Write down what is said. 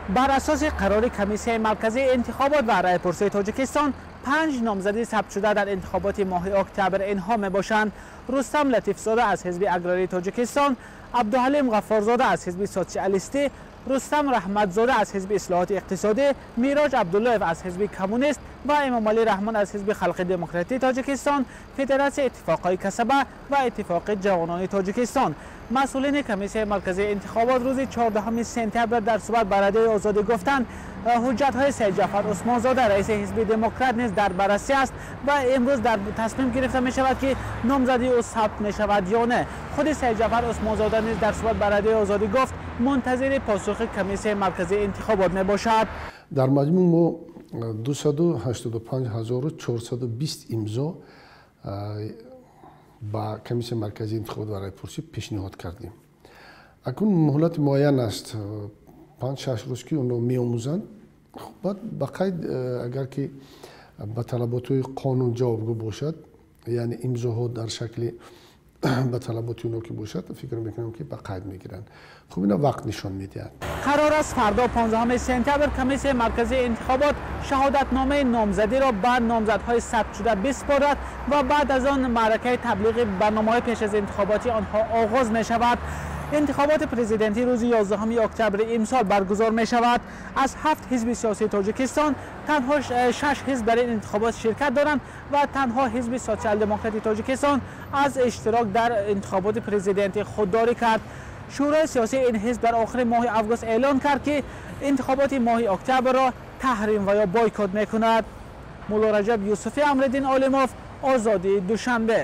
Бар асоси қарори Комиссияи марказии интихобот ва раъйпурсии Тоҷикистон, 5 номзади сабтшуда дар интихоботи моҳи октябр инҳо мебошанд: Рустам Латифзода аз Ҳизби Аграрии Тоҷикистон, Абдуҳалим Ғаффорзода аз Ҳизби Социалистӣ, Рустам Раҳматзода аз Ҳизби Ислоҳоти Иқтисодӣ, Мироҷ Абдуллоев аз Ҳизби Коммунист ва Эмомалӣ Раҳмон аз Ҳизби Халқи Демократии Тоҷикистон, Федератсияи Иттифоқҳои Касаба ва Иттифоқи Ҷавонони Тоҷикистон. Масъулини Комиссияи марказии интихобот рӯзи 14 сентябр дар суҳбат ба Радиои Озодӣ гуфтанд, ҳуҷҷатҳои Сайдҷафар Усмонзода, раиси Ҳизби Демократ, низ дар баррасӣ аст ва имрӯз дар тасмим гирифта мешавад, ки номзадии ӯ сабт мешавад ё не. Худи Сайдҷафар Усмонзода низ дар суҳбат ба Радиои Озодӣ гуфт, мунтазири посухи Комиссияи марказии интихобот мебошад. Дар маҷмӯъ мо 285420 имзо ба Комиссияи марказии интихобот ва раъйпурсӣ пешниҳод кардем. Акнун муҳлати муайян аст, 5-6 рӯз, ки онро меомӯзанд. Баъд ба қайд, агар ки ба талаботҳои қонун ҷавобгӯ бошад, яъне имзоҳо дар шакли ба талаботи онҳо ки бошад, фикр мекунам, ки ба қайд мегиранд. Хуб, ина вақт нишон медиҳад. Қарор аст, фардо, 15 сентябр, Комиссияи марказии интихобот шаҳодатномаи номзадиро ба номзадҳои сабтшуда биспорад ва баъд аз он маъракаи таблиғи барномаҳои пеш аз интихоботи онҳо оғоз мешавад. Интихоботи президентӣ рӯзи 11 октябри имсол баргузор мешавад. Аз 7 ҳизби сиёсии Тоҷикистон танҳо 6 ҳизб дар ин интихобот ширкат доранд ва танҳо Ҳизби Социал-демократи Тоҷикистон аз иштирок дар интихоботи президентӣ худдорӣ кард. Шӯрои сиёсии ин ҳизб дар охири моҳи август эълон кард, ки интихоботи моҳи октябрро таҳрим ва ё бойкот мекунад. Мулло Раҷаб Юсуфӣ, Амриддин Олимов, Озодӣ, Душанбе.